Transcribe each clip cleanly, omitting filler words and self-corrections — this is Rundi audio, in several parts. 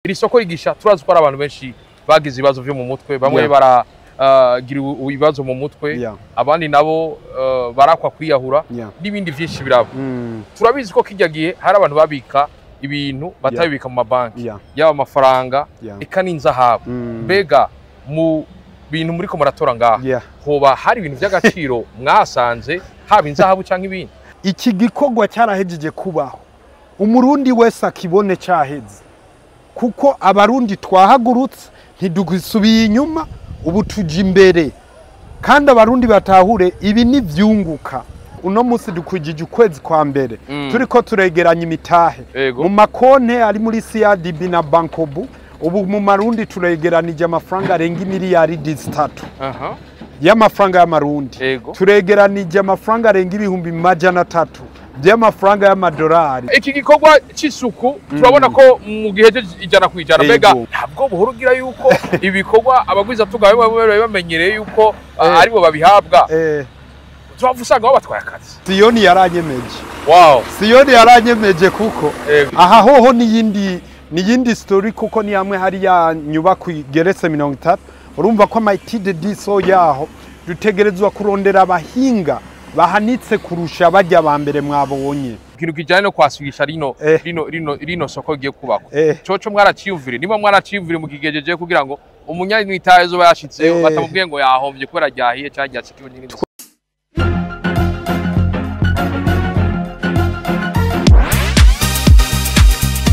Iri soko rigisha, turazi ko ari abantu benshi bagize ibibazo vyo mu mutwe, bamwe baragira ibibazo mu mutwe, abandi nabo barakwa kwiyahura n'ibindi vyinshi biraba. Turabizi ko kijya gihe hari abantu babika ibintu batabibika mu mabanki, yaba amafaranga eka n'inzahabu. Mbega mu bintu muriko muratora ngaha, hoba hari ibintu vy'agaciro mwasanze, haba inzahabu canke ibindi? Iki gikorwa cyarahejeje kubaho, umurundi wese akibone cyaheze, kuko abarundi twahagurutse, ntidusubiye inyuma, ubu tuja imbere. Kandi abarundi batahure ibi ni vyunguka. Uno munsi dukwijije ukwezi kwa mbere, turiko turegeranya imitahe mu makonte ari muri CRDB na Bankobu. Ubu mu marundi turegeranije amafaranga arenga miliyari 3 y'amafaranga y'amarundi. Turegeranije amafaranga arenga 300,000 by'amafaranga y'amadolari. Iki gikorwa c'isuku turabona ko mu gihe 100%. Mbega ntabwo buhoro ugira yuko ibikorwa abagwiza tugawe bamenyereye yuko aribo babihabwa, tubavu usanga babatwaye akazi? Siyoni yaranyemeje. Wow, Siyoni yaranyemeje kuko aha hoho niyindi story, kuko ni hamwe hari ya nyubako igeretse 30. Urumva ko ama étude diso yaho dutegerezwa kurondera abahinga bahanitse kurusha bajya ba mbere mwabonye. Ikintu kijanye no kwasugisha rino rino rino rino soko giye kubakwa, coco mwaraciyumvire? Niba mwaraciyumvire mukigejeje kugira ngo umunyamitahe azoba yashitseyo batamubwiye ngo yahombye kubera ryahiye canke ryacikiwe n'ibindi.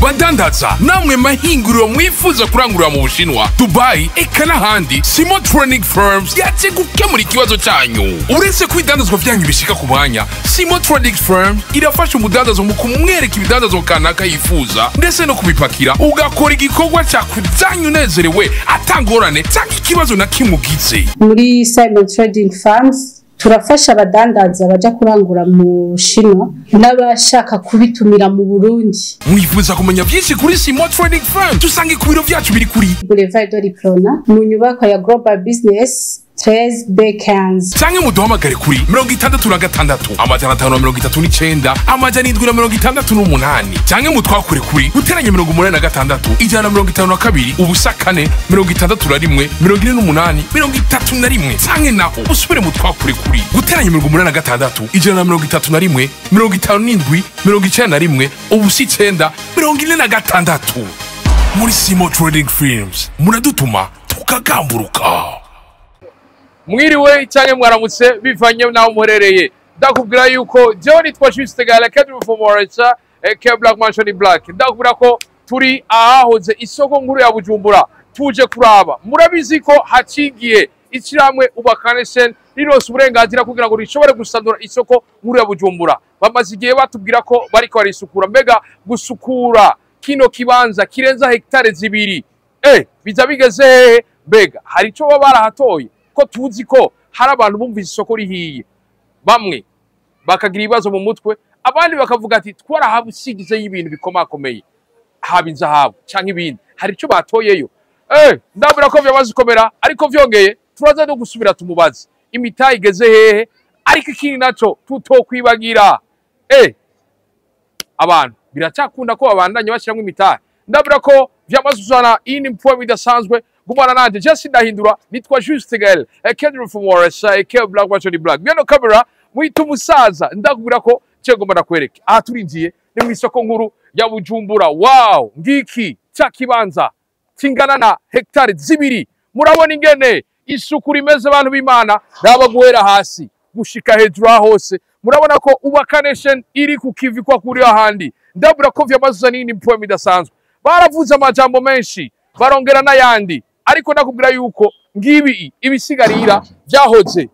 Badandaza namwe mahinguriro mwifuza kurangurira mu Bushinwa, Dubai eka n'ahandi, Simo Trading Firms yaje gukemura ikibazo cyanyu. Uretse ko ibidandazwa vyanyu bishika ku mwanya, Simo Trading Firms irafasha umudandazo mu kumwereka ibidandazwa kanaka yifuza, ndetse no kubipakira, ugakora igikorwa cakujanye unezerewe, atangorane cyangwa ikibazo na kimwe ugize. Muri Simon Trading Farms turafasha abadandaza baja kurangura mu Bushinwa n'abashaka kubitumira mu Burundi. Mwifuza kumenya byinshi kuri Simo Trading Firm? Dusange ku biro vyacu biri kuri Boulevard de l'Iprona, mu nyubako ya Global Business 13 B15, canke muduhamagare kuri 66 539 768, canke mutwakure kuri guteranya 86 152 0 4 61 48 31, canke naho usubire mutwakure kuri guteranya 86 131 57 91 0 9 46. Muri Simo Trading Firms muradutuma tukagamburuka. Mwiriwe cyane, mwaramutse, bivanye naho muherereye. Ndakubwira yuko jewe nitwa Juste Gala Kedru from Moresa aka Black Mansion in Black. Ndakubwira ko turi ahahoze isoko nkuru ya Bujumbura, tuje kuraba. Murabizi ko hacigiye ishyirahamwe Ubaka Nation rironse uburenganzira kugira ngo rishobore gusanura isoko nkuru ya Bujumbura. Bamaze igihe batubwira ko bariko barisukura. Mbega gusukura kino kibanza kirenza hegitare 2, biza bigeze hehe? Mbega hari ico baba barahatoye? Ko tuzi ko hari abantu bumvise isoko rihiye, bamwe bakagira ibibazo mu mutwe, abandi bakavuga ati twarahabusigizeyo ibintu bikomakomeye, haba inzahabu canke ibindi, hari ico batoyeyo? Ndabura ko vyamaze gukomera, ariko vyongeye turaza no gusubira tumubaze imitahe igeze hehe. Ariko ikindi naco tutokwibagira, abantu biracyakunda ko babandanya bashiramwo imitahe. Ndabura ko vyamaze kuzana iyindi mpwemu idasanzwe. Gumana nanje, je sindahindura, nitwa Juste Gael Kendrick from Morris aka Black Watch Black. Behind camera mwita umusaza. Ndakubwira ko cyo ngomba nakwereke aha turinjiye ni mu isoko nkuru ya Bujumbura. Wow, ngiki cya kibanza kingana na hegitari 2. Murabona ingene isuku rimeze, abantu b'Imana, raba guhera hasi gushika hejuru hose. Murabona ko Ubaka Nation iri ku kivi kwa kuri ahandi. Ndabura ko vyamaze nini mpwemu idasanzwe. Baravuze amajambo menshi, barongera n'ayandi, ariko ndakubwira yuko ngibi ibisigarira byahoze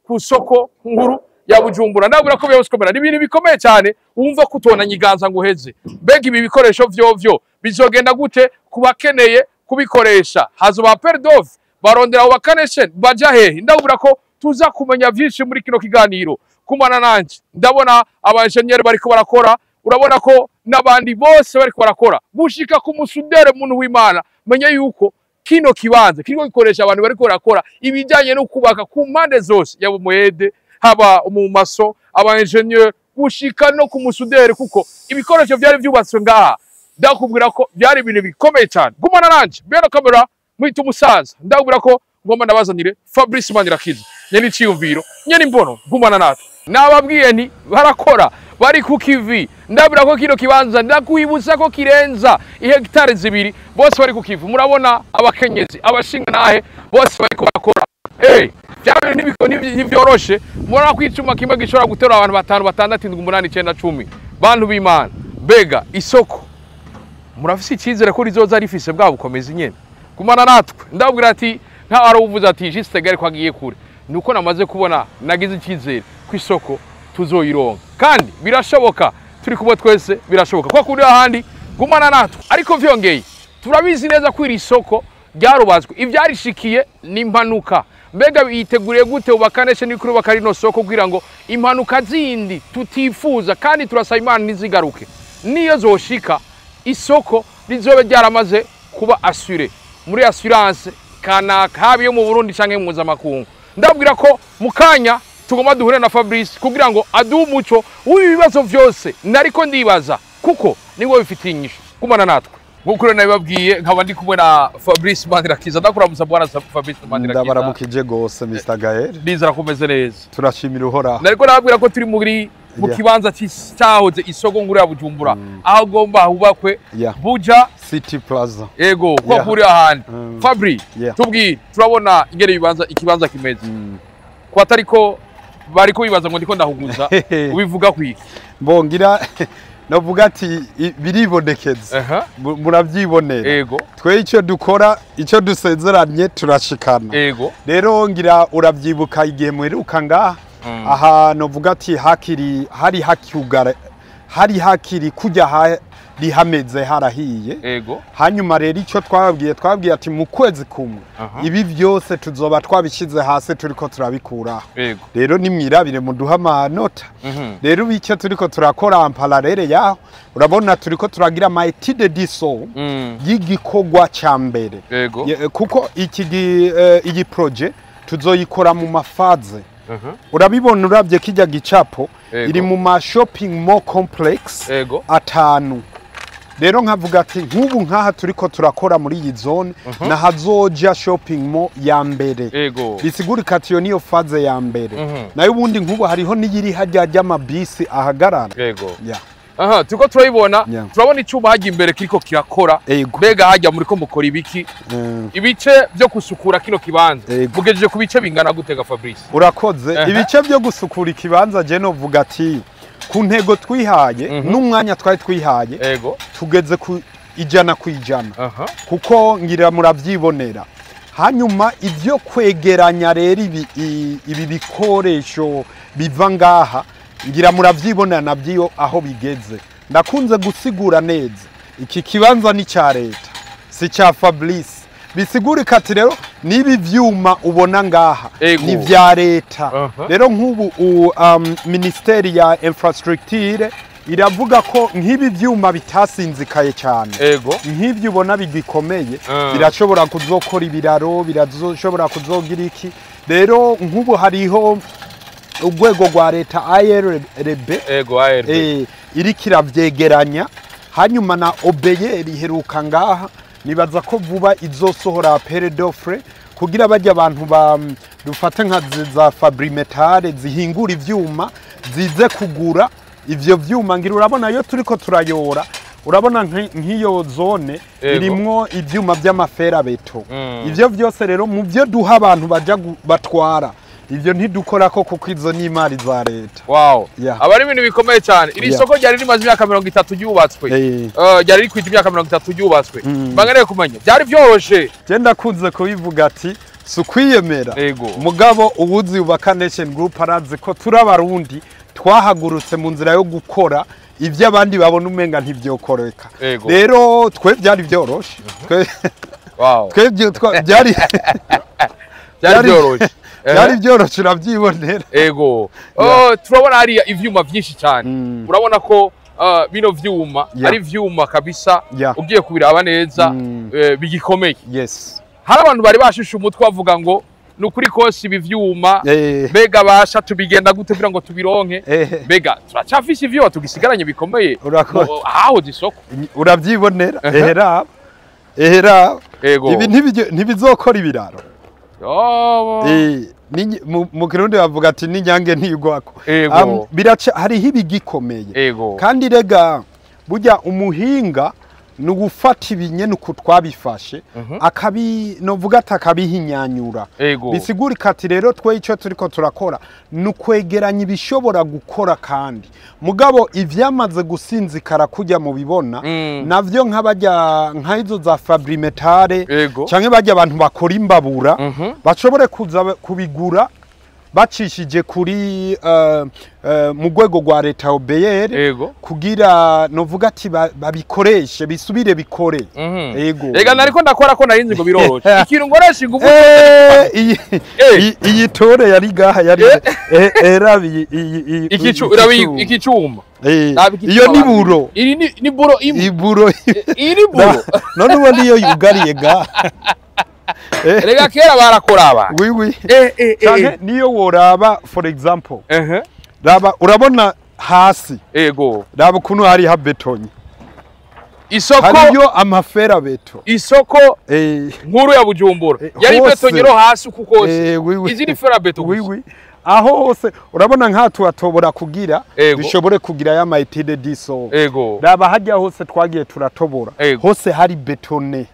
ku soko nkuru ya Bujumbura. Ndabura ko byose komera ni ibintu bikomeye cyane, wumva ko utona nyiganza ngo uheze. Mbega ibi bikoresho vyovyo bizogenda gute kubakeneye kubikoresha? Hazoba appel d'offre? Barondera Ubaka Nation baja hehe? Ndabura ko tuza kumenya vyinshi muri kino kiganiro. Kumana nanje, ndabona aba engineer bariko barakora, urabona ko n'abandi bose bariko barakora gushika ku musudere. Muntu w'Imana, menya yuko kino kibanza kiriko gikoresha abantu bariko barakora ibijanye no kubaka ku mpande zose, yaba umuhede, haba umumaso, aba engineer, gushika no ku musudere, kuko ibikoresho vyari vyubatswe ngaha. Ndakubwira ko byari ibintu bikomeye cyane. Gumana nanje bero kamera mwita umusaza, ndakubwira ko ngomba ndabazanire Fabrice Manirakiza, nyene iciyumviro, nyene imbono. Gumana natwe. Nababwiye nti barakora, bari ku kivi. Ndabwira ko kino kibanza, ndakwibutsa ko kirenza ihegitari 2, bose bari ku kivi. Murabona abakenyezi, abashinga nahe, bose bariko barakora. Hey, bya bintu ntibyoroshe. Murabona ko icuma kimwe gishobora guterura abantu 5, 6, 7, 8, 9, 10. Bantu b'Imana, mbega isoko murafise icyizere ko rizoza rifise bwa bukomezi nyene? Gumana natwe. Ndabwira ati nta aruvuze ati Juste Gael ko agiye kure, nuko namaze kubona, nagize icyizere ku isoko tuzoyironka, kandi birashoboka, turi kumwe twese, birashoboka kwa kuri ahandi. Gumana natwe. Ariko vyongeye turabizi neza ko iri soko ryarubazwe, ibyarishikiye ni impanuka. Mbega yiteguriye gute ubakaneshe ni kuri rino soko kugira ngo impanuka zindi tutifuza, kandi turasaba Imana ntizigaruke, niyo zoshika isoko rizobe ryaramaze kuba assuré muri assurance kanaka, haba iyo mu Burundi canke mu mpuzamakungu? Ndabwira ko mu kanya tugomba duhure na Fabrice kugira ngo aduhe umuco w'ibi bibazo vyose nariko ndibaza, kuko niwe bifitiye inyishu. Gumana natwe. Nk'uko rero nabibabwiye, nkaba ndi kumwe na Fabrice Manirakiza. Ndakuramutsa, bwana Fabrice Manirakiza. Ndabaramukije gose, Mr Gael. Ndizera ko umeze neza. Turashimira Uhoraho. Nariko nababwira ko turi muri mu kibanza cyahoze isoko nkuru ya Bujumbura, aho agomba hubakwe Buja City Plaza. Ego, ko kuri ahandi. Fabri, tubwire, turabona ingene ibibanza, ikibanza kimeze. Ko atariko bariko bibaza ngo ndiko ndahuguza, ubivuga kwiki? Mbongira novuga ati biribonekeza, muravyibonera. Twe icyo dukora, icyo dusezeranye turashikana. Rero ngira uravyibuka igihe muheruka ngaha, aha novuga ati hakiri hari hakyugara, hari hakiri kujya hari hameze harahiye. Hanyuma rero icyo twababwiye ati mu kwezi kumwe ibi byose tuzoba twabishyize hasi, turiko turabikuraho. Rero nimwirabire muduha amanota. Rero icyo turiko turakora en parallèle yaho, urabona turiko turagira ama étude du sol y'igikorwa ca mbere. Kuko iyi projet tuzoyikora mu ma phases. Urabibona, urabye kijya gicapo, iri mu ma shopping mall complex 5. Rero nkavuga ati nk'ubu nkaha turiko turakora muri iyi zone, nahazoja shopping mall ya mbere. Bisigurika ati iyo niyo phase ya mbere. Nayo ubundi nk'ubu hariho n'iyiri hajya ry'amabisi ahagarara. Aha turiko turabibona, turabona icuma hajya imbere kiriko kirakora. Mbega hajya muriko mukora ibiki? Ibice byo gusukura kino kibanza mugejeje ku bice bingana gute ga Fabrice? Urakoze. Ibice byo gusukura ikibanza, je novuga ati ku ntego twihaye n'umwanya twari twihaye, tugeze ku 100%. Kuko ngira muravyibonera. Hanyuma ibyo kwegeranya rero ibi bikoresho biva ngaha, ngira muravyibonera navyo aho bigeze. Ndakunze gusigura neza, iki kibanza ni ca leta, si ca Fabrice. Bisigurika ati rero nibi vyuma ubona ngaha ni vya leta. Rero nk'ubu ministeri ya infrastructure iravuga ko nk'ibi vyuma bitasinzikaye cyane, nk'ibyo ubona bigikomeye, birashobora kuzokora ibiraro, birashobora kuzogira iki. Rero nk'ubu hariho urwego rwa leta ARB, ARB. Iriko iravyegeranya. Hanyuma na OBR iheruka ngaha, nibaza ko vuba izosohora appel d'offre kugira bajya abantu ba dufate nka za Fabrimetal zihingura ivyuma zize kugura ivyo vyuma. Ngira urabona iyo turiko turayora, urabona nk'iyo zone irimwo ivyuma vy'ama fer à béton. Ivyo vyose rero mu byo duha abantu baja batwara, ivyo ntidukora ko, kuko izo ni imari za leta. Aba ari ibintu bikomeye cyane. Iri soko ryari rimaze imyaka 30 ryubatswe. Ryari rikwije imyaka 30 ryubatswe. Bangareye kumenya, byari byoroshe? Je ndakunze kubivuga ati si ukwiyemera, mugabo uwuzi Ubaka Nation Group arazi ko turi Abarundi twahagurutse mu nzira yo gukora ivyo abandi babona umenga ntivyokoreka. Rero twe byari byoroshe. Twe byari Byari byoroshe. Byari byoroshe, urabyibonera. Ego. Turabona hariya ivyuma vyinshi cyane. Urabona ko bino vyuma ari vyuma kabisa, ugiye kubiraba neza, bigikomeye. Hari abantu bari bashushe umutwe bavuga ngo Ni ukuri kose ibi vyuma, mbega basha tubigenda gute kugira ngo tubironke? Mbega turacafise ivyuma tugisigaranye bikomeye? Urakoze. Ahahoze isoko. Uravyibonera. Ehera, ehera. Ibi ntibizokora ibiraro. Yobo. Mu Kirundi bavuga ati n'inyange ntigwako. Biraca hariho ibigikomeye. Kandi rega burya umuhinga ni ugufata ibinyene uku twabifashe, akabi novuga ati akabihinyanyura. Bisigurika ati rero twe icyo turiko turakora ni ukwegeranya ibishobora gukora, kandi mugabo ivyamaze gusinzikara kujya mu bibona navyo nk'abajya nk'izo za Fabrimetal canke bajya abantu bakora imbabura, bashobore kuza kubigura bacishije kuri mu rwego rwa leta OBR, kugira novuga ati babikoreshe bisubire bikore. Ega nariko ndakora ko narinzi ngo biroroshe, ikintu ngoresha ingufu. Iyi iyi tore yari gaha yari era iyi iki cuma. Iyo ni buro. Iri ni buro imwe. Iburo. Iyi ni buro. None ubu niyo yugariye ga. Rega kera barakora aba. Oui oui. Canke niyo woraba, for example. Raba, urabona hasi. Raba ukuntu hari habetonye. Isoko hariyo amafera beto. Isoko nkuru ya Bujumbura yari betonye ro hasi kuko hose. Oui oui. Izi ni fera beto Oui gusa. oui. Aho hose urabona nka tuatobora kugira dushobore kugira ya ma étude du sol. Raba hajya hose twagiye turatobora. Hose hari bétonné.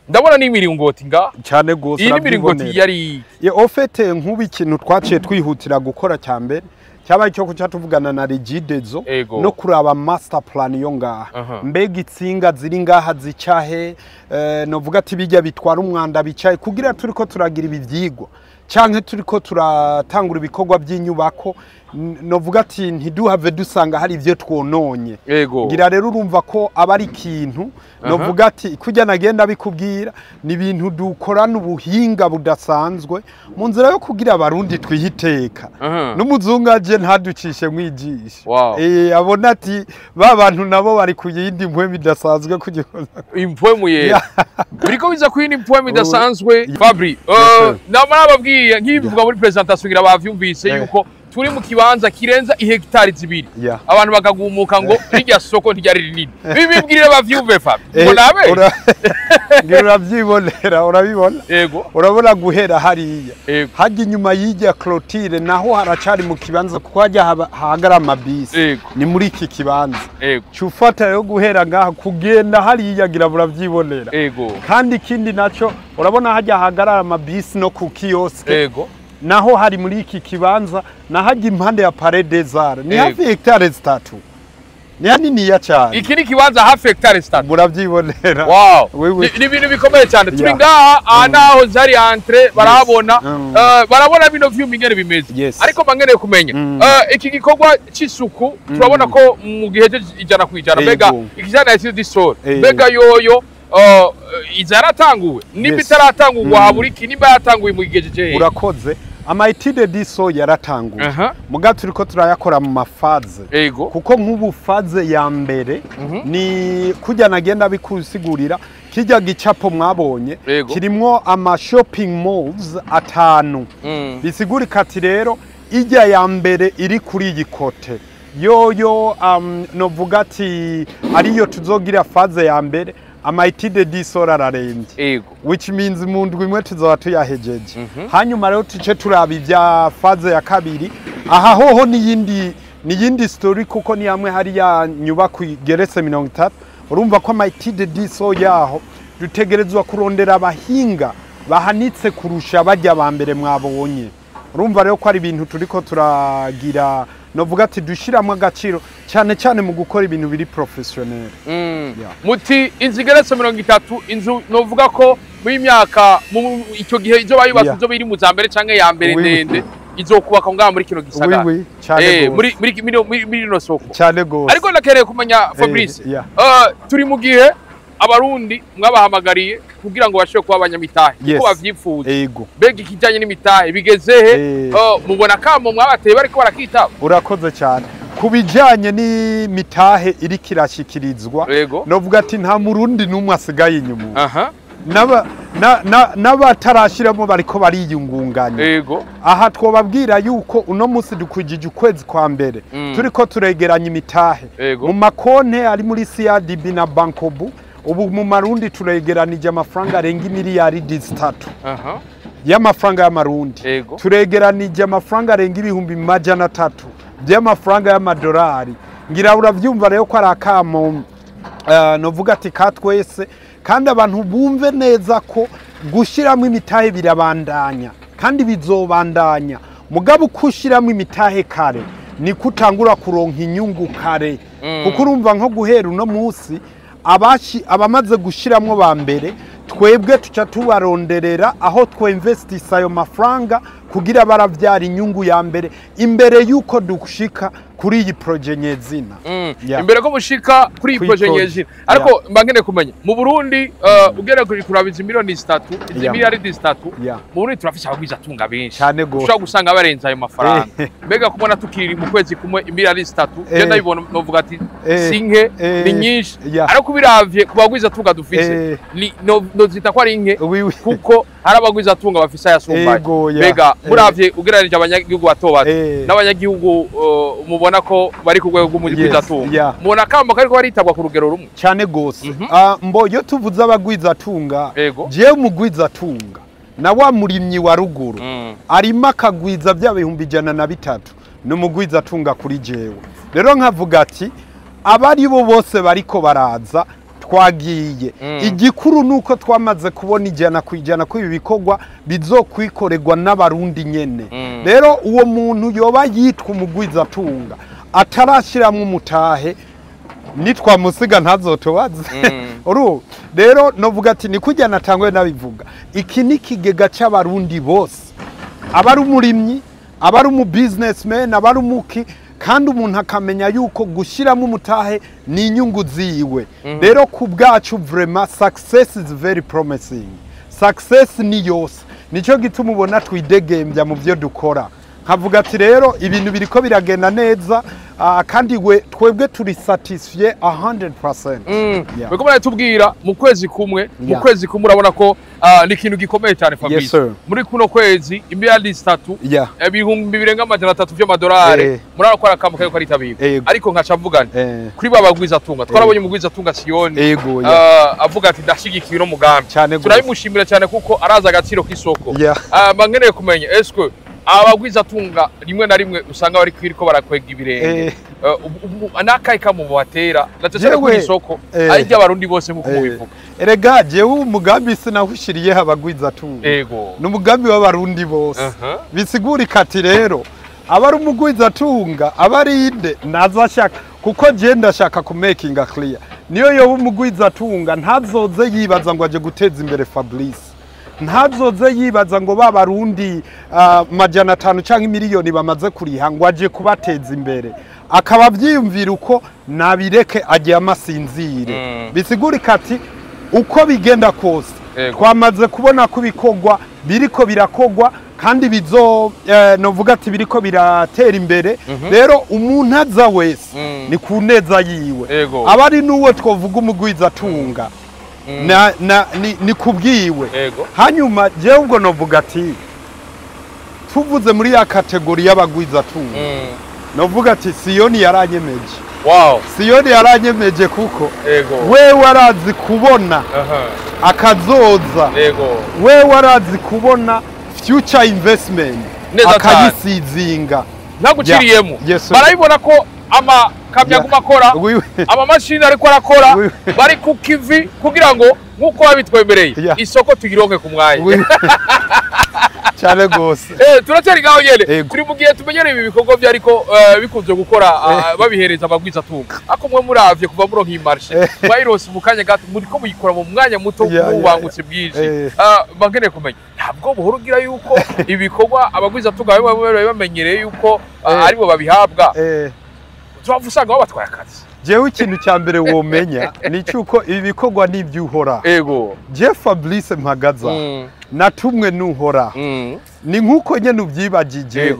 Ndabona n'imiringoti nga. Cyane gose. Iyi ni imiringoti yari Ye au fait nkuba ikintu twaciye twihutira gukora cyambere cyabaye cyo kuca tuvugana na Regideso no kuraba master plan yo ngaha. Mbega itsinga ziri ngaha zicahe, novuga ati bijya bitwara umwanda bicaye, kugira turiko turagira ibi vyigwa canke turiko turatangura ibikorwa by'inyubako, novuga ati ntiduhave dusanga hari ivyo twononye. Ngira rero urumva ko aba ari ikintu novuga ati kujya nagenda bikubwira ni ibintu dukorana ubuhinga budasanzwe mu nzira yo kugira abarundi twihiteka. N'umuzungu aje ntaducishe mwijisho. Abona ati ba bantu nabo bari ku yindi mpwemu idasanzwe kugira Impwemu yera. Biriko biza ku yindi mpwemu idasanzwe. Fabri, namara babwiye nk'ibivuga muri presentation ngira bavyumvise yuko turi mu kibanza kirenza ihegitari 2. Abantu bakagumuka ngo rirya soko ntiryari rinini. Bibibwirire bavyumve Fabri. Ngo nabe. Ngira uravyibonera, urabibona? Urabona guhera hariya. Hajya inyuma y'ijya clôture naho haracari mu kibanza kuko hajya hahagara amabisi. Ni muri iki kibanza. Cufata rero guhera ngaha kugenda hariya ngira muravyibonera. Kandi ikindi naco urabona hajya hahagarara amabisi no ku kioske. Naho hari muri iki kibanza, nahajya impande ya Palais des Arts. Ni hafi hectare 3. Ni haniniya cyane. Iki ni kibanza hafi hectare 3. Muravyibonera. Wow. Oui, oui. Ni ibintu bikomeye cyane. Turi ngaha aha naho zari entrée barabona. Barabona bino vyuma ingene bimeze. Ariko bangeneye kumenya. Iki gikorwa c'isuku turabona ko mu gihe 100%. Mbega ikijana ya du sol. Mbega yoyo iza yaratanguwe. Nimba itaratangurwa habura iki, nimba yatanguye mu gihe cye. Urakoze. Ama étude du sol yaratanguye. Muga turiko turayakora mu ma phases. Kuko nk'ubu phase ya mbere ni kujya nagenda bikusigurira kijya gicapo mwabonye kirimwo ama shopping malls 5. Bisigurika ati rero ijya ya mbere iri kuri iyi côté yoyo novuga ati ariyo tuzogira phase ya mbere. Ama étude du sol ararembye. Which means mu ndwi imwe tuzoba tuyahejeje. Hanyuma rero tuce turaba ibya phase ya kabiri. Aha hoho ni yindi story kuko ni hamwe hari ya nyubako igeretse 30. Urumva ko ama étude du sol yaho dutegerezwa kurondera abahinga bahanitse kurusha bajya ba mbere mwabonye. Urumva rero ko ari ibintu turiko turagira novuga ati dushiramwe agaciro cyane cyane mu gukora ibintu biri professionnel. Muti inzu igeretse 30, inzu novuga ko mu myaka mu icyo gihe izo bayubatse izo biri mu za mbere canke ya mbere ndende izokubaka ngaha muri kino gisagara. Oui oui, cyane gose. Muri rino soko. Cyane gose. Ariko ndakereye kumenya Fabrice, turi mu gihe abarundi mwabahamagariye kugira ngo bashobore kuba abanyamitahe kuko bavyifuza. Mbega ikijanye n'imitahe bigeze he? Mubona kamo mwabateye bariko barakitaba? Urakoze cyane. Ku bijanye n'imitahe iriko irashikirizwa, novuga ati nta murundi n'umwe asigaye inyuma. N'abatarashiramo bariko bariyungunganya. Aha twobabwira yuko uno munsi dukwijije ukwezi kwa mbere turiko turegeranya imitahe mu makonte ari muri CRDB na Bancobu. Ubu mu Marundi turegeranije amafaranga arenga miliyari 3 y'amafaranga y'Amarundi. Turegeranije amafaranga arenga 300,000 by'amafaranga y'amadolari. Ngira uravyumva rero ko ari akamo, novuga ati ka twese, kandi abantu bumve neza ko gushyiramo imitahe birabandanya kandi bizobandanya. Mugabo uko ushyiramo imitahe kare niko utangura kuronka inyungu kare, kuko urumva nko guhera uno munsi abamaze gushyiramo ba mbere, twebwe tuca tubaronderera aho twinvestisa ayo mafaranga kugira baravyara inyungu ya mbere imbere y'uko dushika kuri iyi projet nyezina. Yeah. Imbere ko mushika kuri iyi Kuri projet projet. nyezina, ariko mba nkeneye kumenya mu Burundi, ugerageje kuraba izi miliyoni 3, izi miliyari 3, mu Burundi turafise abagwizatunga benshi Cyane gose. ushobora gusanga barenze ayo mafaranga. Mbega kubona tukiri mu kwezi kumwe imiliyari 3, je ndabibona novuga ati si nke, ni nyinshi, ariko ubiravye ku bagwizatunga dufise, ni nozita ko ari nke, Oui, oui. kuko hari abagwizatunga bafise ayasumbaye. Ego, yeah. Mbega muravye ugereranije abanyagihugu bato bato n'abanyagihugu mubona ko bari ku rwego rw'umugwizatunga, mubona akamo kariko baritabwa ku rugero rumwe? Cyane gose. Ah, mbo iyo tuvuze abagwizatunga, jewe umugwizatunga na wa murimyi wa ruguru arimo akagwiza bya 103,000 ni umugwizatunga kuri jewe. Rero nkavuga ati abari bo bose bariko baraza twagiye. Igikuru ni uko twamaze kubona 100% ko ibi bikorwa bizokwikorerwa n'Abarundi nyene. Rero uwo muntu yoba yitwa umugwizatunga atarashiramwo umutahe, nitwamusiga ntazotubaze. Uru rero novuga ati ni kujya natangwe nabivuga, iki ni ikigega cy'Abarundi bose, abari umurimyi, abari umu businessman, abari umuki, kandi umuntu akamenya yuko gushyiramo umutahe ni inyungu ziwe. Rero ku bwacu vraiment success is very promising, success ni yose. Nicyo gituma ubona twidegembya mu byo dukora. Nkavuga ati rero ibintu biriko biragenda neza, kandi we twebwe turi satisfied 100%. Yeah. Bariko baratubwira mu kwezi kumwe, mu kwezi kumwe urabona ko ni ikintu gikomeye cyane, Fabrice. Yes, sir. Muri kuno kwezi imiliyari 3, 300,000 by'amadolari, murabona akamo kariko karitabirwa. Ariko nkaca mvuga nti kuri ba bagwizatunga, twarabonye umugwizatunga Siyoni avuga ati ndashyigikiye uno mugambi. Cyane gose. Turabimushimira cyane kuko arazi agaciro k'isoko. Mba nkeneye kumenya, eske abagwizatunga rimwe na rimwe usanga bari kwiriko barakwega ibirenge, n'akahe kamo mubatera na cyane kuri isoko ari ry'Abarundi bose nk'uko mubivuga? Erega jewe umugambi sinawushiriyeho abagwizatunga, ni umugambi w'Abarundi bose. Bisigurika ati rero aba ari umugwizatunga, aba ari inde naza ashaka, kuko je ndashaka ku making clear, niyo yoba umugwizatunga ntazoze yibaza ngo aje guteza imbere Fabrice, ntazoze yibaza ngo ba Barundi 500 canke miliyoni bamaze kuriha ngo aje kubateza imbere. Akaba avyiyumvira uko, nabireke agiye amasinzire. Bisigurika ati uko bigenda kose, twamaze kubona ko ibikorwa biriko birakogwa kandi bizo, novuga ati biriko biratera imbere. Rero umuntu aza wese ni ku neza yiwe. Aba ari n'uwo twovuga umugwizatunga ni kubwiwe. Hanyuma jewe ubwo novuga ati tuvuze muri ya catégorie y'abagwizatunga, novuga ati Siyoni yaranyemeje. Siyoni yaranyemeje kuko wewe arazi kubona akazoza, wewe arazi kubona future investment, Neza cyane. akayisizinga. Ntaguciriyemo. Yeah. Yes, sir. Barabibona ko amakamyo aguma akora, amamashini ariko arakora, bari ku kivi kugira ngo nk'uko babitwemereye isoko tuyironke ku mwanya. Cyane gose. Turacyari ngaho nyene. Ego. Turi mu gihe tumenyereye ibi bikorwa byariko bikunze gukora, babihereza abagwizatunga, ariko mwe muravye kuva muronka iyi marché, mwayironse mu kanya gato, muriko muyikora mu mwanya muto n'ubangutse bwinshi. Mba nkeneye kumenya, ntabwo buhora ugira yuko ibikorwa abagwizatunga bamwe bamenyereye yuko aribo babihabwa, tuba usanga babatwaye akazi? Jewe ikintu cya mbere womenya ni cyuko ibi bikorwa ni iby'Uhoraho. Je Fabrice Mpagaza natumwe n'Uhoraho. Ni nk'uko nyene ubyibagije.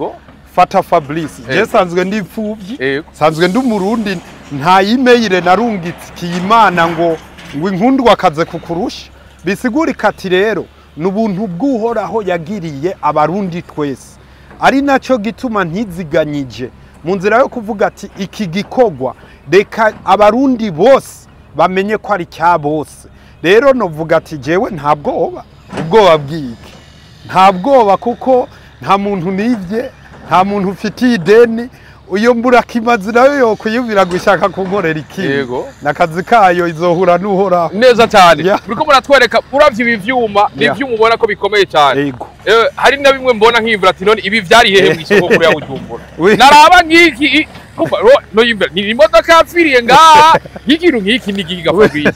Fata Fabrice, je sanzwe ndi imfuvyi, sanzwe ndi Umurundi, nta email narungitsikiye Imana ngo inkundwa akaze kukurusha. Bisigurika ati rero ni ubuntu bw'Uhoraho yagiriye Abarundi twese, ari nacyo gituma ntiziganyije mu nzira yo kuvuga ati iki gikorwa reka Abarundi bose bamenye ko ari cya bose. Rero novuga ati jewe nta bwoba, ubwoba bw'iki? Nta bwoba, kuko nta muntu nivye, nta muntu ufitiye ideni. Uyo mbura kimazi nayo yokwiyumvira gushaka kunkorera ikibi, n'akazi kayo izohura n'Uhoraho. Neza cyane. Uriko muratwereka, uravye ibi vyuma, ni ivyuma ubona ko bikomeye cyane. Hari na bimwe mbona nkiyumvira ati none ibi vyari hehe mw'isoko kuri ya Bujumbura? Naraba nk'iki kumva, no yumvira ni imodoka yapfiriye ngaha, nk'ikintu nk'iki ni igiga, Fabrice.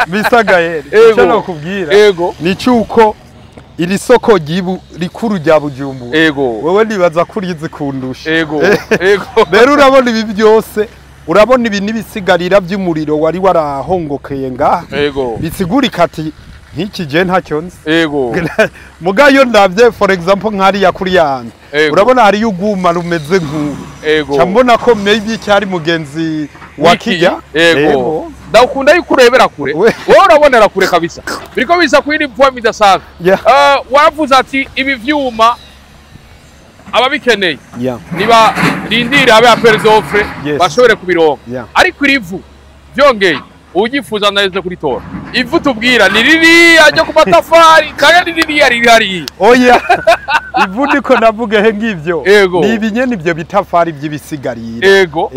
Bisagayeri, icyo nokubwira ni cyuko iri soko rikuru rya Bujumbura, wewe nibaza ko urizi kundusha. Ego ego. Rero urabona ibi byose, urabona ibi n'ibisigarira by'umuriro wari warahongokeye ngaha. Bisigurika ati nk'iki je ntacyo nzi. Mugayo ndavye, for example, nk'hariya kuri yanjye, urabona hariyo uguma rumeze nk'uru. Ca mbona ko maybe cyari mugenzi wa Wiki, kijya. Ndakunda yuko urebera kure. Wowe urabonera kure kabisa, biriko biza kuri poem idasanzwe. Waravuze ati ibi vyuma ababikeneye niba rindira habe appel d'offre bashobore kubironka. Ariko irivu byongeye ugifuza neza kuritora, ivu tubwira ni ririya ryo ku matafari kandi ni ririya riri hariya? Oya, ivu niko navuga he ngivyo. Ni ibinyene ivyo bitafari by'ibisigarira. Ego.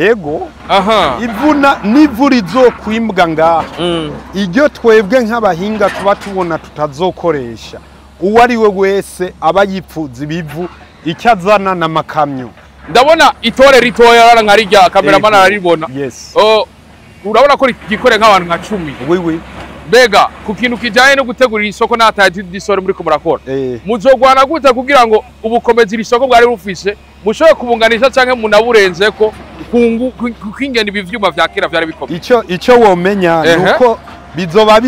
Ivuna n'ivu rizokwimbwa ngaha, iryo twebwe nk'abahinga tuba tubona tutazokoresha, uwo ari we wese aba yipfuza ibivu icyo azana n'amakamyo. Ndabona itore ritoya rara nka rirya, cameraman araribona. Oh, urabona ko rigikore nk'abantu nka 10. Oui, oui. Mbega ku kintu kijanye no gutegurira isoko n'ataye disore muri ko murakora, muzogwana gute kugira ngo ubukomezi iri soko bwari bufise mushobore kubunganisha canke munaburenzeko kwingena ibi vyuma vya kera vyari bikomeye? Icyo womenya nuko bizoba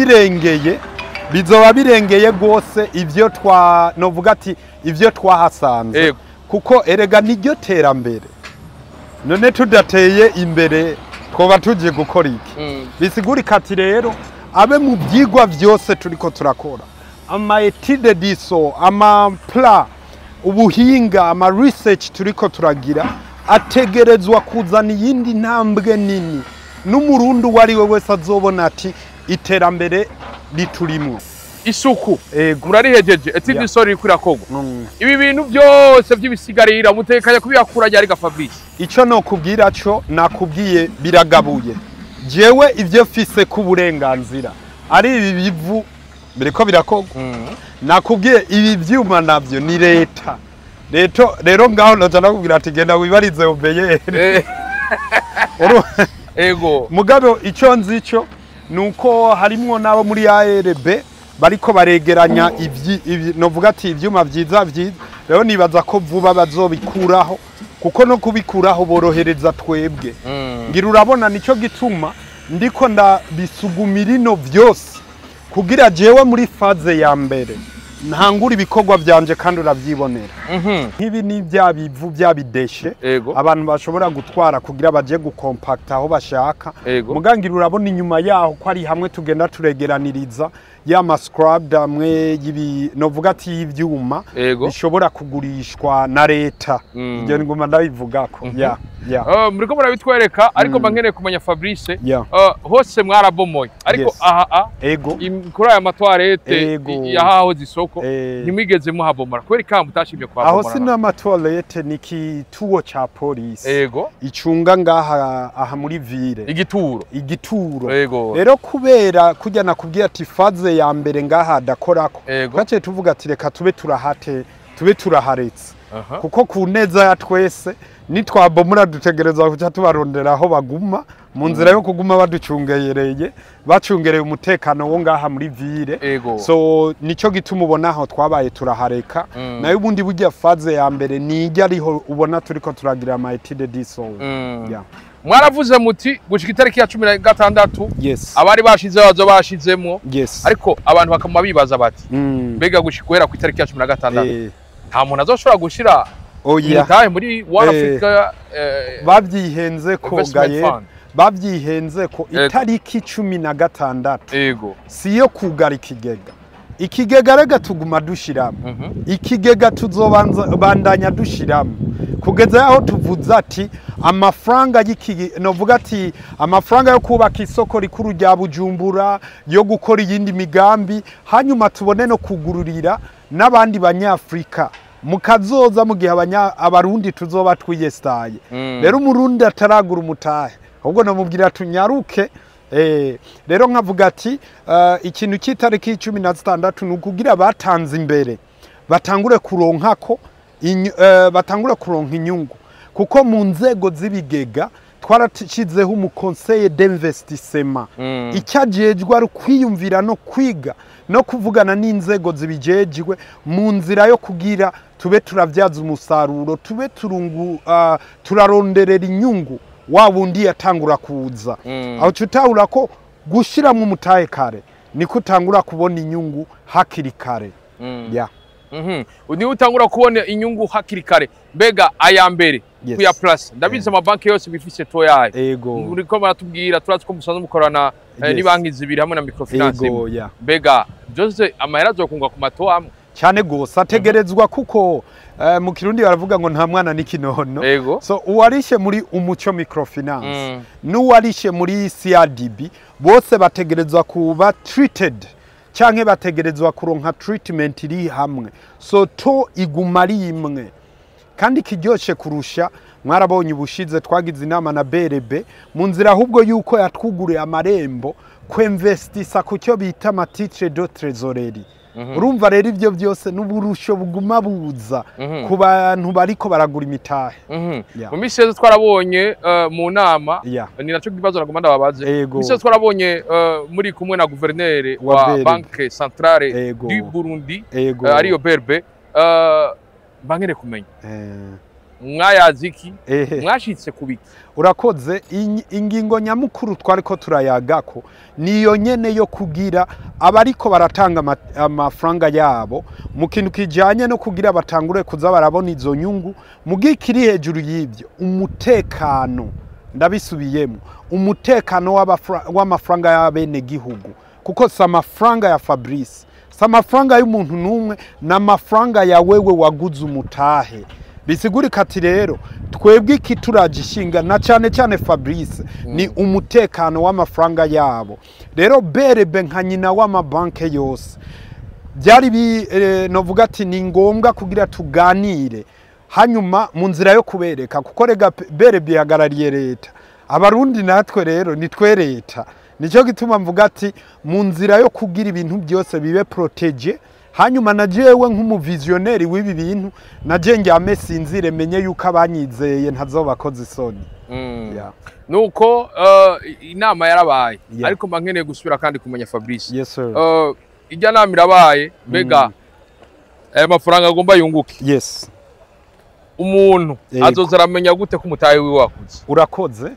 birengeye rwose ivyo twa novuga ati ivyo twahasanze. Kuko erega niryo terambere. None tudateye imbere twoba tugiye gukora iki? Bisigurika ati rero abe mu byigwa byose turiko turakora, ama études du sol, ama plan, ubuhinga, ama research turiko turagira ategerezwa kuzana iyindi ntambwe nini, n'Umurundi uwo ari we wese azobona ati iterambere riturimwo. Isuku murarihejeje, étude du sol iriko irakorwa. Ibi bintu byose vy'ibisigarira mutekanya kubiyakura ryari ga Fabrice? Icyo nokubwira cyo nakubwiye, biragabuye. Jewe ivyo fise ku burenganzira ari ibi bivu biriko birakorwa. Nakubwiye, ibi vyuma navyo ni leta. Leta rero ngaho noja nakubwira ati genda wibarize OBR. Mugabo icyo nzi cyo nuko harimwo n'abo muri ARB bariko baregeranya ivyi novuga ati ivyuma vyiza vyiza. Rero nibaza ko vuba bazobikuraho, kuko no kubikuraho borohereza twebwe. Ngira urabona nicyo gituma ndiko ndabisugumira ino vyose kugira jewe muri phase ya mbere ntangura ibikorwa vyanje, kandi uravyibonera. Nk'ibi ni bya bivu, bya bidéchets abantu bashobora gutwara kugira baje gukompakta aho bashaka. Mugangira urabona inyuma yaho ko ari hamwe tugenda turegeraniriza ya ma scrap amwe y'ibi novuga ati y'ivyuma bishobora kugurishwa na leta. Ibyo ngoma ndabivugako ya. Muriko murabitwereka, ariko mba nkeneye kumenya, Fabrice, hose mwarabomoye, ariko aha kuri aya matoilettes yahahoze isoko ntimwigeze muhabomora. Kubera ikamba mutashimye Aho kuhabomora? Si n'amatoilettes, ni kituo ca polisi icunga ngaha aha muri ville. Igituro. Igituro. Rero kubera kurya nakubwiye ati phase ya mbere ngaha adakorako, twaciye tuvuga ati reka tube turahate, tube turaharetse, kuko ku neza ya twese nitwabomora dutegerezwa kuca tubarondera aho baguma mu nzira yo kuguma baducungereye, bacungereye umutekano wo ngaha muri ville. So nico gituma ubona aho twabaye turahareka. Nayo ubundi burya phase ya mbere nijya ariho ubona turiko turagira ama études du sol. Yeah. Mwaravuze muti gushika itariki ya 16 abari bashize bazo bashizemwo, ariko abantu bakama bibaza bati mbega gushika guhera ku itariki ya 16 nta muntu azoshobora gushira Oya. umutahe muri One Africa Babyihenze ko Investment gaye Fund? Bavyihenze ko itariki 16 si yo kugara ikigega. Ikigega rega tuguma dushiramo. Ikigega tuzobandanya dushiramo kugeza aho tuvuze ati amafaranga y'iki, novuga ati amafaranga yo kubaka isoko rikuru rya Bujumbura, yo gukora iyindi migambi, hanyuma tubone no kugururira n'abandi Banyafrika mukazoza mu gihe Abarundi tuzoba twiyestaye. Rero Umurundi ataragura umutahe, ahubwo namubwira tunyaruke. Rero nkavuga ati ikintu cy'itariki 16 ni ukugira batanze imbere batangure kuronkako batangure kuronka inyungu, kuko mu nzego z'ibigega twarashizeho umu conseiller d'investissement. Icyo ajejwe ari kwiyumvira no kwiga no kuvugana n'inzego zibijejwe mu nzira yo kugira tube turavyaza umusaruro, tube turaronderera inyungu wa wundi yatangura kuza. Aho tutahura ko gushiramo umutahe kare niko utangura kubona inyungu hakiri kare. Yeah. Niwe utangura kubona inyungu hakiri kare. Mbega aya mbere kuya plus, ndabizi amabanki yose bifise taux yayo. Muriko baratubwira, turazi ko musanzwe mukorana n'ibanki zibiri hamwe na microfinance imwe. Mbega byose amahera azokunga ku ma taux amwe? Cyane gose ategerezwa, kuko mu Kirundi baravuga ngo nta mwana n'ikinono. So uwarishe muri Umuco Microfinance n'uwarishe muri CRDB bose bategerezwa kuba treated, canke bategerezwa kuronka treatment iri hamwe. So taux iguma ari imwe. Kandi kiryoshe kurusha, mwarabonye ubushize twagize inama na BRB mu nzira ahubwo yuko yatwuguriye amarembo kwinvestisa ku cyo bita ama titres de trésorerie. Urumva rero ivyo byose n'uburusho buguma buza ku bantu bariko baragura imitahe. Mu minsi yose twarabonye mu nama, ni naco kibazo nagomba ndababaze. Mu minsi yose twarabonye muri kumwe na guverineri wa wa BRB. Banque Centrale du Burundi, ariyo BRB, bankere kumenya mwayazi iki, mwashitse kubiki? Urakoze. Ingingo nyamukuru twariko turayagako niyo nyene yo kugira abariko baratanga amafaranga yabo mu kintu kijanye no kugira batangure kuza barabona izo nyungu. Mugikiri hejuru y'ibyo, umutekano, ndabisubiyemo, umutekano w'amafaranga y'abene gihugu, kuko si amafaranga ya Fabrice, si amafaranga y'umuntu n'umwe, ni amafaranga ya wewe waguze umutahe. Bisigurika ati rero twebwe iki turagishinga na cyane cyane Fabrice ni umutekano w'amafaranga yabo. Rero BRB nka nyina w'amabanke yose byari novuga ati ni ngombwa kugira tuganire, hanyuma mu nzira yo kubereka, kuko rega BRB ihagarariye leta, Abarundi natwe rero nitwe leta. Nicyo gituma mvuga ati mu nzira yo kugira ibintu byose bibe protégé, hanyuma na jewe nk'umu visionnaire w'ibi bintu naje njyame sinzire menye yuko abanyizeye ntazobakoza isoni. Yeah. Nuko inama yarabaye, ariko mba nkeneye gusubira kandi kumenya, Fabrice. Yes sir. Ijya nama irabaye, mbega aya mafaranga agomba yunguke, umuntu azoza aramenya gute ko umutahe wiwe wakuze? Urakoze.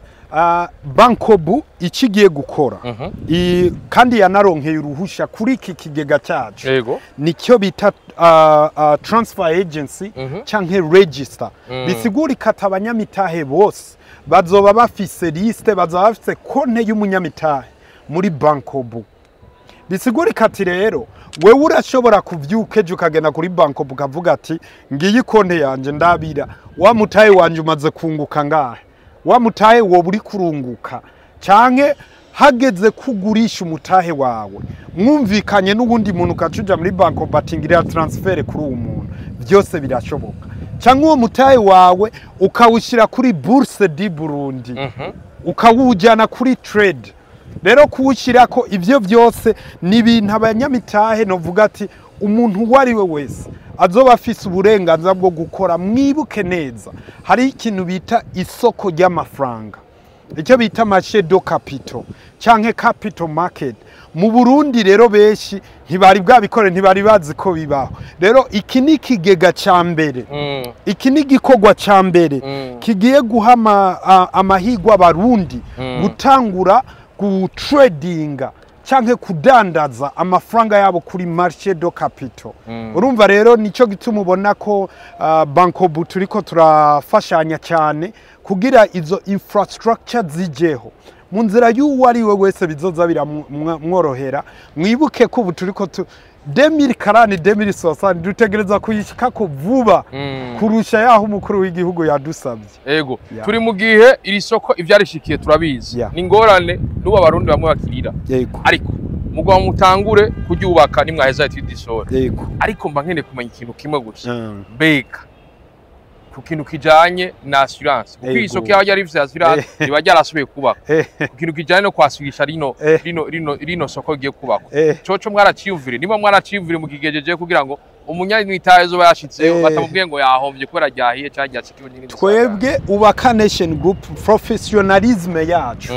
Bancobu ikigiye gukora, kandi yanaronkeye uruhusha kuri iki kigega cyacu, nicyo bita transfer agency canke register. Bisigura ikata abanyamitahe bose bazoba bafise liste, bazoba bafise konte y'umunyamitahe muri Bancobu. Bisigura ikati rero wewe urashobora kuvyuka ejo ukagenda kuri Bancobu ukavuga ati ngiyi konte yanje, ndabira wa mutahe wanje umaze kunguka ngahe, wa mutahe woba uri kurunguka, canke hageze kugurisha umutahe wawe mwumvikanye n'uwundi muntu ukacuja muri Bancobu batingirira transfert kuri uwo muntu, byose birashoboka. Canke uwo mutahe wawe ukawushyira kuri Bourse du Burundi, ukawujyana kuri trade. Rero kuwushyirako ibyo byose ni ibintu abanyamitahe novuga ati umuntu uwo ari we wese azoba afise uburenganzira bwo gukora. Mwibuke neza hari ikintu bita isoko ry'amafaranga, icyo bita marché de capitaux canke capital market mu Burundi. Rero benshi ntibari bwabikore, ntibari bazi ko bibaho. Rero iki ni ikigega ca mbere, iki ni igikorwa ca mbere kigiye guha amahirwe Abarundi gutangura gutradinga. Canke kudandaza amafaranga yabo kuri marché de capitaux. Urumva rero, nico gituma ubona ko Bancobu turiko turafashanya cyane kugira izo infrastructure zijeho mu nzira y'uwo ari we wese, bizoza biramworohera. Mwibuke ko ubu turiko tu 2040, 2060, dutegereza kuyishikako vuba kurusha yaho umukuru w'igihugu yadusabye. Ego. Yeah. Turi mu gihe iri soko ivyarishikiye turabizi. Ni ingorane n'ubu Abarundi bamwe bakirira. Ariko mugabo mutangure kuryubaka nimwaheza étude du sol. Ariko mba nkeneye kumenya ikintu kimwe gusa. Mbega ku kintu kijanye na assurance, kuko iri soko yaba ryari rifise assurance riba ryarasubiye kubakwa, ku kintu kijanye no kwasubirisha rino rino soko rigiye kubakwa, coco mwaraciyumvire? Niba mwaraciyumvire, mukigejeje kugira ngo umunyamitahe azoba yashitseyo batamubwiye ngo yahombye kubera ryahiye canke ryacikiwe n'irindi sanganya. Twebwe Ubaka Nation Group, professionnalisme yacu,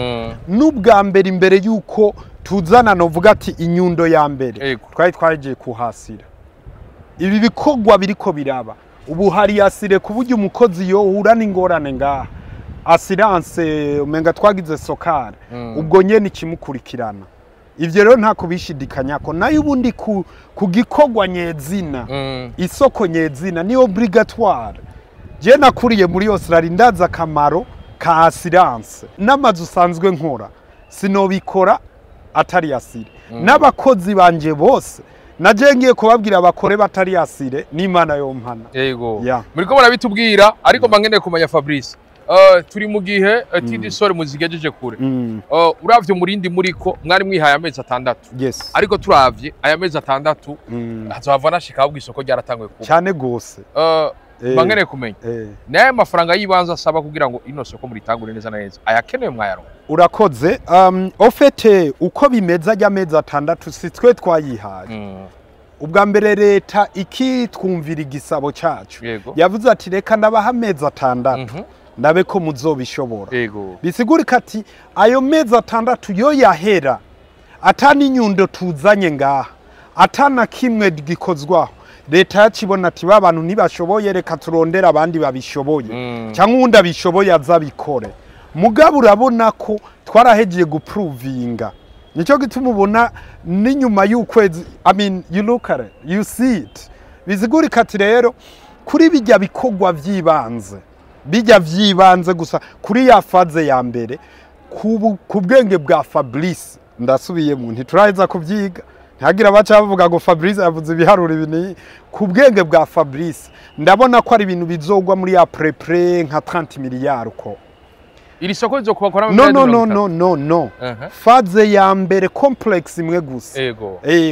n'ubwa mbere, imbere y'uko tuzana, novuga ati inyundo ya mbere, twari twagiye kuhasira ibi bikorwa biriko biraba ubu. Hari assuré ku buryo umukozi yohura n'ingorane ngaha, assurance umenga twagize SOCAR, ubwo nyene ikimukurikirana. Ivyo rero nta kubishidikanyako. Nayo ubundi ku gikorwa nyezina, isoko nyezina ni obligatoire. Je nakuriye muri Australia, ndazi akamaro ka assurance. N'amazu usanzwe nkora sinobikora atari assuré, n'abakozi banje bose naje ngiye kubabwira bakore batari assuré, n'Imana yompana. Muriko murabitubwira, ariko mba nkeneye kumenya, Fabrice, turi mu gihe étude du sol muzigejeje kure. Uravye umurindi muriko, mwari mwihaye amezi 6. Ariko turavye aya mezi 6, hazohava nashika ahubwo isoko ryaratanguye kuba. Cyane gose. Mba nkeneye kumenya nayo mafaranga y'ibanze asaba kugira ngo ino soko muritangure neza na neza, ayakenewe mwayaronka? Urakoze. Au fait, uko bimeze, ajya amezi 6 si twe twayihaye. Ubwa mbere leta ikitwumvira igisabo cacu, yavuze ati: "Reka ndabaha amezi 6, ndabe ko muzobishobora." Bisigurika ati ayo mezi 6 yo yahera ata n'inyundo tuzanye ngaha, ata na kimwe gikozwaho, leta yakibona ati: "Ba bantu ntibashoboye, reka turondere abandi babishoboye, cyangwa uwundi abishoboye azabikore." Mugabo urabona ko twarahegeye guprovinga, nicyo gituma ubona n'inyuma y'ukwezi, I mean, you look at it, you see it. Bisigurika ati rero kuri bijya bikorwa by'ibanze, bijya vy'ibanze gusa kuri ya phase ya mbere, ku bwenge bwa Fabrice, ndasubiyemo, ntituraheza kubyiga, ntihagira abaca bavuga ngo Fabrice yavuze ibiharuro ibi. Ni ku bwenge bwa Fabrice, ndabona ko ari ibintu bizogwa muri ya à peu près nka 30 miliyari uko. Iri soko rizokubakwa? No, no, no, no, no, no. Phase ya mbere, complexe imwe gusa.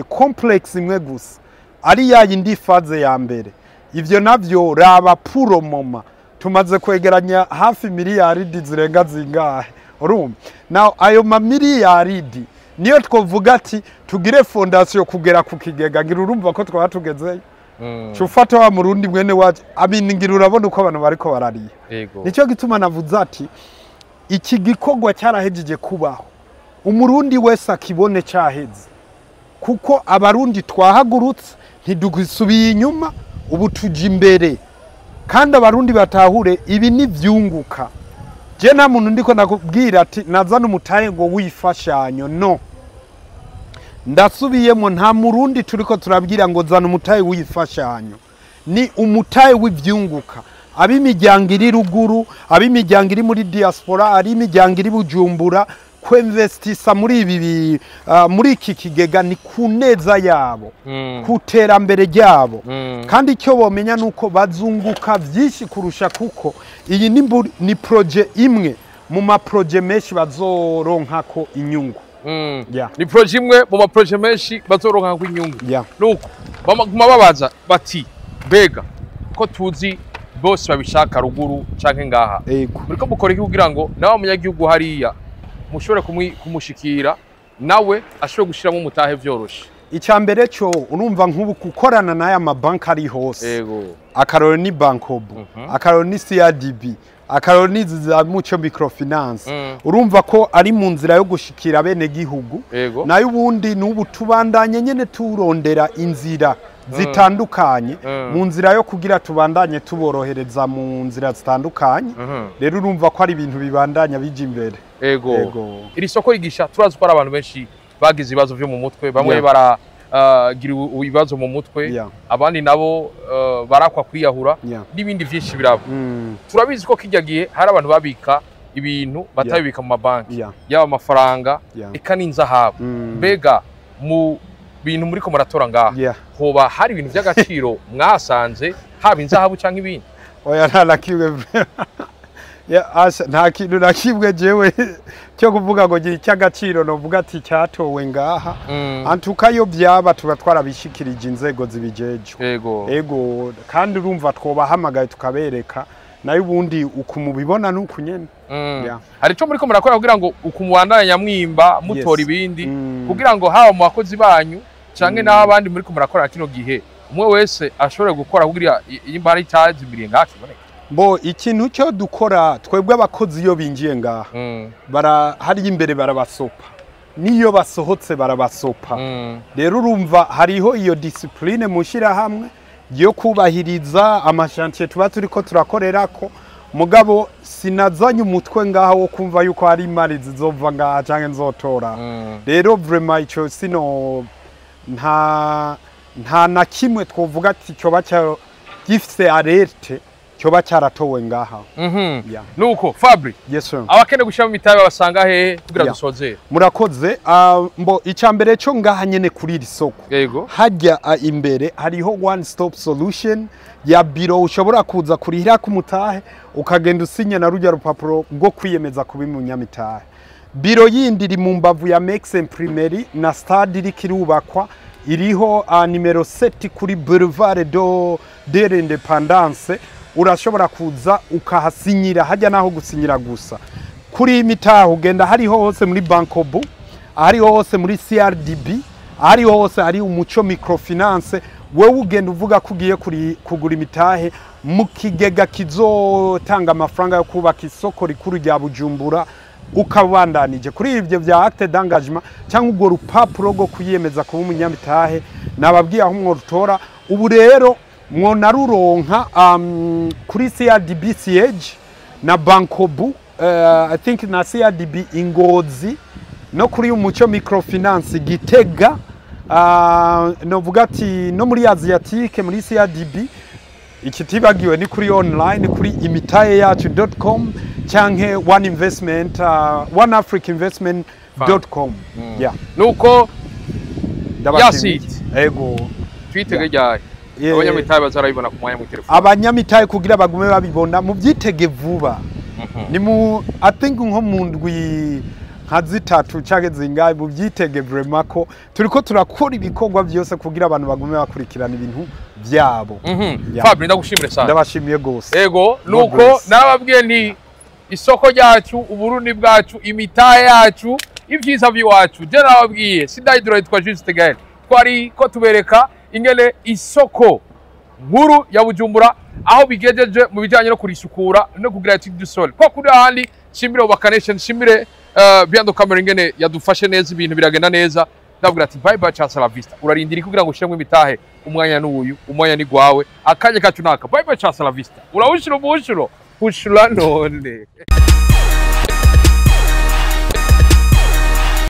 Complexe imwe gusa, ari ya yindi phase ya mbere. Ivyo navyo raba pour moment tumaze kwegeranya hafi miliyaridi zirenga zingahe, urumva? Now ayo mamiliyaridi niyo twovuga ati tugire fondation kugera ku kigega, ngira urumva ko twaba tugezeyo. Cufata wa murundi mwene wacu, I mean, ngira urabona uko abantu bariko barariya. Nicyo gituma navuze ati iki gikorwa cyarahejeje kubaho, umurundi wese akibone cyaheze, kuko Abarundi twahagurutse, ntidusubiye inyuma, ubu tuja imbere. Kandi Abarundi batahure ibi ni vyunguka. Je nta muntu ndiko nakubwira ati nazana umutahe ngo wifashanyo, no. Ndasubiyemo, nta murundi turiko turabwira ngo zana umutahe w'ifashanyo, ni umutahe w'ivyunguka. Ab'imiryango iri ruguru, ab'imiryango iri muri diaspora, ari imiryango iri Bujumbura, kwinvestisa muri ibi muri iki kigega ni ku neza yabo, ku terambere ryabo. Kandi icyo bomenya ni uko bazunguka byinshi kurusha, kuko iyi ni projet imwe mu ma projets menshi bazoronkako inyungu. Ni projet imwe mu ma projets menshi bazoronka inyungu. Nuko baguma babaza bati: "Mbega ko tuzi bose babishaka ruguru canke ngaha, muriko mukora iki kugira ngo nawe munyagihugu hariya mushobore kumushikira, nawe ashobore gushiramo umutahe vyoroshe?" Icya mbere cyo, urumva nk'ubu gukorana n'aya mabanki ari hose, akarorero ni Bancobu, akarorero ni CRDB, akarorero ni izi za Muco Microfinance, urumva ko ari mu nzira yo gushikira bene gihugu. Nayo ubundi n'ubu tubandanye nyene turondera inzira zitandukanye, mu nzira yo kugira tubandanye tuborohereza mu nzira zitandukanye. Rero urumva ko ari ibintu bibandanya bija imbere. Iri soko rigisha, turazi ko ari abantu benshi. Bagize ibibazo vyo mu mutwe, bamwe baragira ibibazo mu mutwe, abandi nabo barakwa kwiyahura n'ibindi vyinshi biraba. Turabizi ko kijya gihe hari abantu babika ibintu batabibika mu mabanki, yaba amafaranga, eka n'inzahabu. Mbega mu bintu muriko muratora ngaha, hoba hari ibintu by'agaciro mwasanze, haba inzahabu cyangwa ibindi? Oya, nta na kimwe. Ya, asha, nta kintu na kimwe jewe cyo kuvuga ngo gira icy'agaciro novuga ati cyatowe ngaha. Antuka yo byaba tuba twarabishikirije inzego zibijejwe. Ego, kandi urumva twobahamagaye tukabereka, nayo ubundi uku mubibona nuku nyene. Hari ico muriko murakora kugira ngo ukumubandanya mwimba, mutora ibindi, kugira ngo haba mu bakozi banyu canke n'abandi muriko murakora kino gihe, umwe wese ashobore gukora kugira imba ari icyazimiriye ngaha kiboneke? Bo, ikintu cyo dukora twebwe, abakozi iyo binjiye ngaha, bara hariya imbere barabasopa, niyo basohotse barabasopa. Rero urumva hariho iyo discipline mu shyirahamwe yo kubahiriza ama chantier tuba turiko turakorerako. Mugabo sinazanye umutwe ngaha wo kumva yuko hari imari zizova ngaha canke nzotora. Rero vraiment ico sino nta na kimwe twovuga ati cyoba gifise alerte cyoba cyaratowe ngaha. Yeah. Nuko Fabri, Yes sir. abakeneye gushiramo imitahe babasanga hehe kugira dusozere? Murakoze. Mbo icambere cyo ngaha nyene kuri iri soko, hajya imbere hariho one stop solution ya biro ushobora kuza kurihira ku mutahe, ukagenda usinya na rujya rupapuro rwo kwiyemeza kuba umunyamitahe. Biro yindi iri mu mbavu ya Mex Imprimerie na stade iriko irubakwa, iriho nimero 7 kuri Boulevard de l'Independance. Urashobora kuza ukahasinyira hajya, naho gusinyira gusa. Kuri imitahe ugenda hariho hose muri Bancobu, ahariho hose muri CRDB, ahariho hose hari Umuco Microfinance. Wewe ugenda uvuga ko ugiye kugura imitahe mu kigega kizotanga amafaranga yo kubaka isoko rikuru rya Bujumbura, ukabandanije kuri ibyo bya acte d'engagement cyangwa urwo rupapuro rwo kwiyemeza kuba umunyamitahe. Nababwiye aho mworutora. Ubu rero mwonaruronka kuri CRDB siège na Bancobu, I think na CRDB Ingozi, no kuri Umuco Microfinance Gitega, novuga ati no muri Asiatique muri CRDB. Ikitibagiwe ni kuri online kuri imitahe yacu.com canke one investment one africa investment.com. Yeah. Nuko Ndabashimiye. Yasit. Ego. Twitege ryari abanyamitahe bazarabibona ku mwanya mu telefone? Abanyamitahe kugira bagume babibona, mubyitege vuba. Ni mu, I think, nko mu ndwi nka 3 canke zingahe, mubyitege vraiment ko turiko turakora ibikorwa byose kugira abantu bagume bakurikirana ibintu byabo. Yeah. Fabri, ndagushimire sana. Ndabashimiye gose. Ego. God Nuko bless. narababwiye nti isoko ryacu, Uburundi bwacu, imitahe yacu, ibyiza by'iwacu. Je narababwiye sindahidura, yitwa Juste Gaël. Twari ko tubereka ingene isoko nkuru ya Bujumbura aho bigejeje mu bijyanye no kurisukura no kugira étude du sol. Ko kuri ahandi nshimire Ubaka Nation, nshimire Biando Camera ingene yadufashe neza, ibintu biragenda neza. Ndabwira ati bye bye, ciao, la vista. Urarindira kugira ngo ushiremo imitahe? Umwanya n'uyu, umwanya ni gwawe, akanya kacu naka. Bye bye, ciao, la vista. Urawushira umushuro, ushura none.